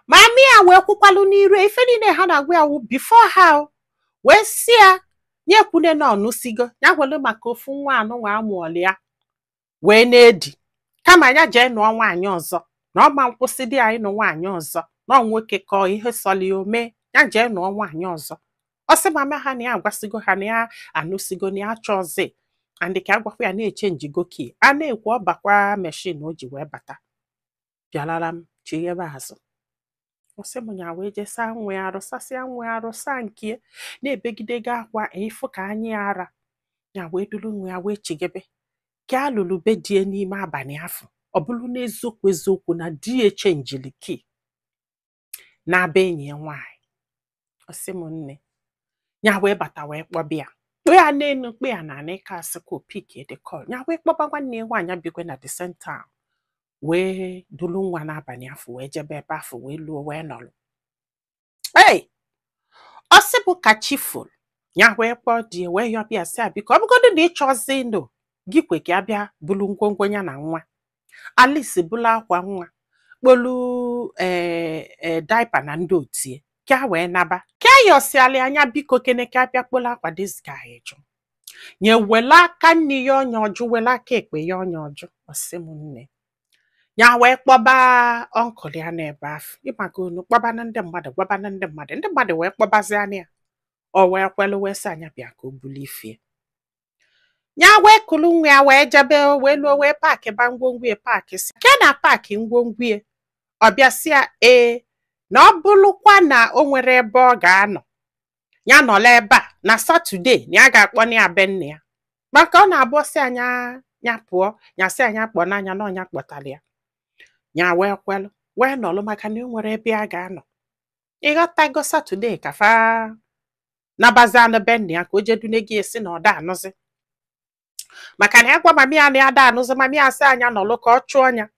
Mami ya wee kwukwalụ n'iru ife niile ha na-agwa ya wụ before ha o, wee sị ya nye kwune na ọnụsigo ya gwelu maka ofu nwa anụnwa amụọlụ ya wee na-edi, kama ya jee nụọ nwaanyị ọzọ na ọ ma nkwụsị di ya ịnụ nwaanyị ọzọ, na ọ nwoke kọọ ihe sọlị ya omee, ya jee nụọ nwaanyị ọzọ. Ọ sị mama ha na ya agwasịgo ha na ya anụsigo na ya achọzi, and ka agwakwa ya na-eche njigo ki a na-ekwu ọbakwa meshin o ji wee bata bịalara m chighebe azụ. Ọ sị m ya wee jee saa nwa ya arụ, sasịa nwa ya arụ, saa nkie na-ebegidego akwa ịfụ ka anyị ara ya wee duru nwa ya wee chighebe ka alụlụ be die n'ime abalị afọ. Ọ bụrụ n'eziokwu eziokwu na di ya echenjili ki na-aba enyi ya nwaanyị. Ọ sị m nne ya wee bata wee kpọba ya, kpee ya n'elu kpee ya na anị ka asịkwa opiki the call. Ya wee kpọba nwanne ya nwaanyị bikwe na the same town, wee duru nwa n'abalị afọ wee jebe ebe afọ wee luo wee nọrọ. Ei, ọ sị bụ ka chi furu, ya wee kpọọ di ya wee yọbịa sị ya biko ọ bụgodu na ịchọzi ndụ gị kwe ka a bịa bulu ngwongwo ya na nwa, Alice bulu akwa nwa, kpolu ee diaper na ndị otie ka wee naba, ka yọsiala anya biko kene ka abịa kpolu akwa this guy jụ nye, wele aka nne ya ọnya ọjụ, wele aka ekpe ya ọnya ọjụ. Ọ sị m nne ya wee kpọba uncle ya n'ebe afọ ịmaka unu kpọba na ndị mmadụ, gwaba na ndị mmadụ, ndị mmadụ wee kpọbazi anya ya, o wee kwelu wee sị anya bịa ka o bulu ifie. Ya wee kulu nwa ya wee jebe wee luo wee pack ba ngwongwo ya, pack si ke na pack ngwongwo ya. Ọ bịa sị ya ee na ọ bụrụkwa na o nwere ebe ọ ga-anọ ya nọla ebe a na Saturday na ya ga-akpọ na ya be nne ya, maka ọ na-abụ sị anya ya pụọ, ya sị anya kpọ n'anya na ọnya kpọtara ya. Ya wee kwelụ wee nọlụ maka na o nwere ebe a ga-anọ. Ịghọtago, Saturday ka fa nabazianụ be nne ya ka o jedune gị esi na ọ da anụzi, maka na ya gwa mami ya na ya da anụzi, mami ya sị anya nọlụ ka ọ chụọ ya.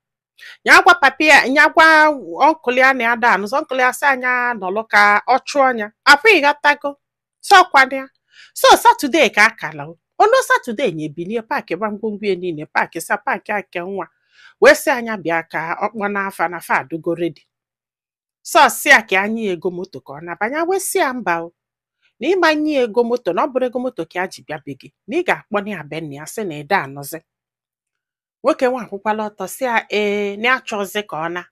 Ya gwa papi ya, ya gwa uncle ya na ya da anụzi, uncle ya sị anya nọlụ ka ọ chụọ ya akwa. Ịghọtago, sọkwana ya so Saturday ka akala onu Saturday nya ebilie pack gba ngwongwo ya niile, pack sa pack ake nwa wee sị anya bịa ka ọ kpọ n'afa na fa adụgo ready. Sọsị ya ka anyị ego moto ka ọ nabanya, wee sị ya mba o, na ịma nye ego moto na ọ bụrụ ego moto ka ya ji bịa be gị, na ị ga-akpọ ya be nna ya sị na ịda anụzi. Nwoke nwa akwụkwala ọtọ sị ya ee na ya chọzi ka ọ na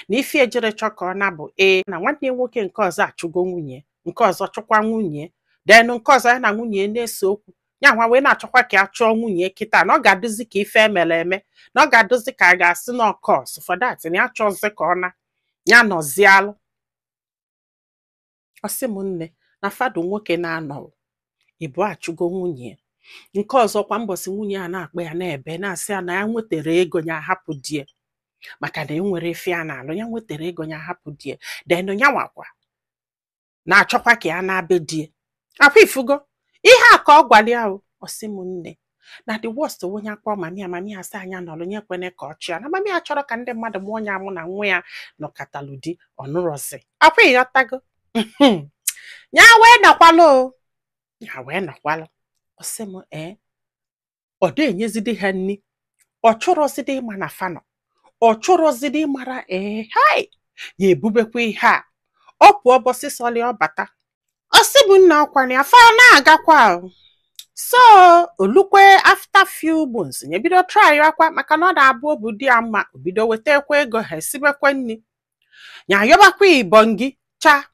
na ife ejere chọ ka ọ na bụ ee na nwanne ya nwoke nke ọzọ achụgo nwunye nke ọzọ, chụkwa nwunye denụ nke ọzọ, ya na nwunye na-ese okwu, ya nwa wee na-achọkwa ka a chụọ nwunye kịta, na ọ ga-adịzi ka ife emere eme, na ọ ga-adịzi ka a ga-asị na ọkọs for that, na ya chọzi ka ọ na ya nọzialụ. Ọ sị m nne na fadụ nwoke na-anọ ịbụ achụgo nwunye nke ọzọ kwa mbọsị, nwunye a na-akpọ ya na-ebe na-asị ya na ya nwetara ego ya ahapụ die, maka na enwere efe a na-alụ, ya nwetara ego ya ahapụ die, denụ ya nwakwa na-achọkwa ka ya na-abe die akwa. Ifugo ihe a ka ọ gwara ya o. Ọ sị m nne na the worst onye akpọ mami ya, mami ya sị anya nọrọ nye kwene ka ọ chịa na mami ya chọrọ ka ndị mmadụ mụọ ya amụ na nwa ya nọkatalụ di ọnụrọzi akwa. Ịghọtago, ya wee nọkwalụ o, ya wee nọkwalụ. Ọ sị m ee ọ dị enyezidi ha nni, ọ chọrọzidi ịma na fanọ, ọ chọrọzidi ịmara ee hai ya ebubekwa ihe a ọ pụọ bọsị sọlị ọ bata. Ọ sị bụ nna ọkwana ya fa na-agakwa o. So olukwe after few months ya ebido try akwa, maka na ọ na-abụ obu di ya mma, o bido wetakwa ego ha esibekwe nri, ya ayọbakwa ibongi cha.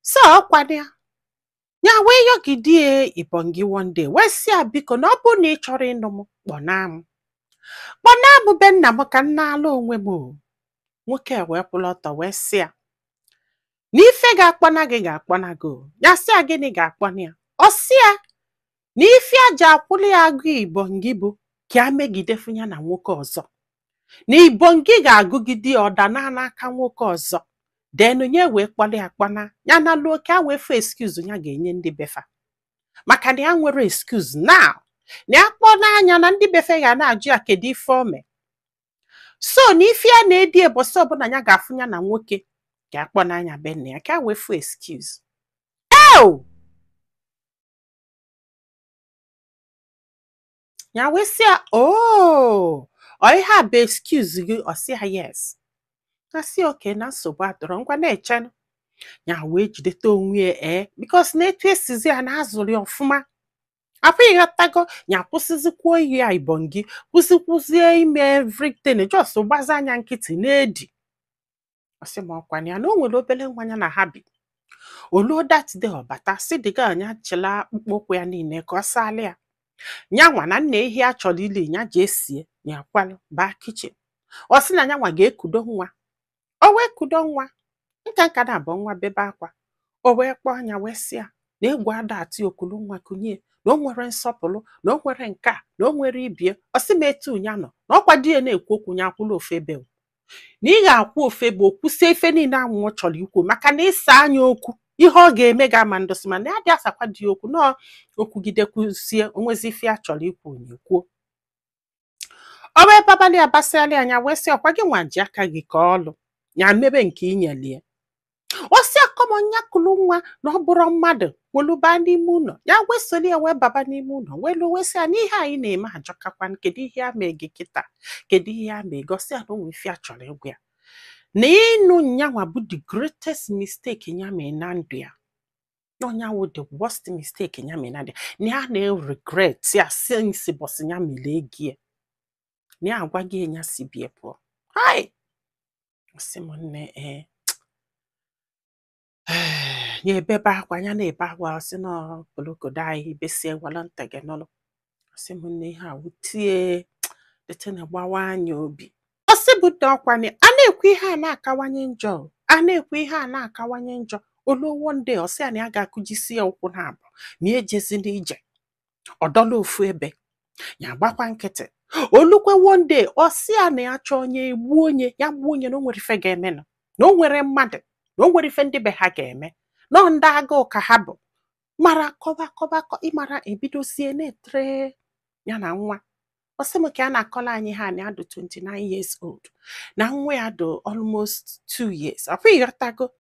So ọkwana ya ya wee yọgidie ibongi one day wee sị ya biko na ọ bụrụ na ị chọrọ ịnụ m, kpọnaa m, kpọnaa m be nna m ka m na-alụ onwe m o. Nwoke a wee kwụrụ ọtọ wee sị ya na ife ga-akpọna gị ga-akpọna gị o. Ya sị ya gịnị ga-akpọna ya? Ọ sị ya na ife a ji akwụli ya agụ ibongi bụ ka a megidefu ya na nwoke ọzọ, na ibongi ga-agụgide ya ọda na n'aka nwoke ọzọ, denu nye wee kpọrọ ya kpọna ya na luo ka a wee fụ excuse ya ga-enye ndị befa, maka na ya nwere excuse now na ya kpọọ n'anya na ndị befe ga na-ajụ ya kedu ife o mee. So na ife ya na-edi ebosi ọbụla ya ga-afụ ya na nwoke ga-akpọ n'anya be nna ya ka a wee fụ excuse. Eo! Ya wee sị ya oo, ọ ihe a bụ excuse gị? Ọ sị ya yes. Na si oke na nsogbu adọrọ, ngwa na-echenụ ya wee jideta onwe ya. Ee, because na etu esizi ya na-azụrụ ya ọfụma afọ, ịghọtago, ya kwụsịzikwuo iyi ya ibongi, kwụsịkwụzie ime everything, just gbaza anya nkịtị na-edi. Ọsị ma ọkwa ya na o nwere obere nwa ya na ha bi. Oluo that day, ọbata si dịga anya chịla akpụkpọ ụkwụ ya niile ka ọ sala ya. Nyanwa na nna ehi a chọrọ ili ya ji esie ya kwalụ baa kitchen. Ọ sị na nyanwa ga-ekudo nwa. O wee kudo nwa nka nka na abụọ, nwa bebe akwa. O wee kpọọ anya wee sị ya na egwu ada atụ okulu nwa kunye, na o nwere nsọpụrụ, na o nwere nke a, na o nwere ibie. Ọ sị m etu ya nọ na ọkwa di ya na-ekwu okwu, ya akwụla ofu ebe o. Na ị ga-akwụ ofu ebe o kwụsie ife niile anwụ ọ chọrọ ikwu, maka na ịsa anya okwu ihe ọ ga-eme ga-ama ndosi, mana ya dị asakwa di ya okwu nọọ okwugide kwusie onwezi ife ya chọrọ ikwu, onye kwuo. O wee babalị abasịalị anya wee sị, ọkwa gị nwa ji aka gị ka ọlụ ya mebe nke inyelie. O si akọmọnya kulu nwa na ọ bụrụ mmadụ woluba n'ime ụlọ ya, wesoli ya wee baba n'ime ụlọ, wee luo wee sị ya na ihe anyị na-eme ajọkakwa. Kedu ihe a mee gị kịta? Kedu ihe a mee gị? Ọ sị ya na onwe ife a chọrọ ịgwa ya, na ịnụ nyanwa bụ the greatest mistake ya mee na ndụ ya, na ọnya wụ the worst mistake ya mee na ndụ ya, na ya na-regret ya since bọsị ya mere ego ya, na ya agwa gị ya si bie pụọ. Hai, sị m nne, ee, ya ebebe akwa, ya na-ebe akwa. Ọ sị na kolokodo anyị besie gwala ntị gị nụlụ. Ọ sị m nne, ihe a wutie detina, gbawa anya obi. Ọ sị bụ dị ọkwa a na-ekwu ihe a na-akawanye njọ, a na-ekwu ihe a na-akawanye njọ. Oluo one day, ọ sị ya na ya ga-akụjisi ya ụkwụ na abụọ ma ejezi n'ije ọdọla ofu ebe. Ya gbakwa nkịtị. Olukwe one day, ọ sị ya na ya chọọ onye egbuo onye, ya gbuo onye, na o nwere ife ga-emenụ, na o nwere mmadụ, na o nwere ife ndị be ha ga-eme, nọ ndị agụụ ka ha bụ mara kọba kọba kọ ịmara ebidozie na-etere ya na nwa. Ọ sị m ka a na-akọla anyị ha na ya dị 29 years old, na nwa ya dị almost 2 years. Ọkwa ịghọtago?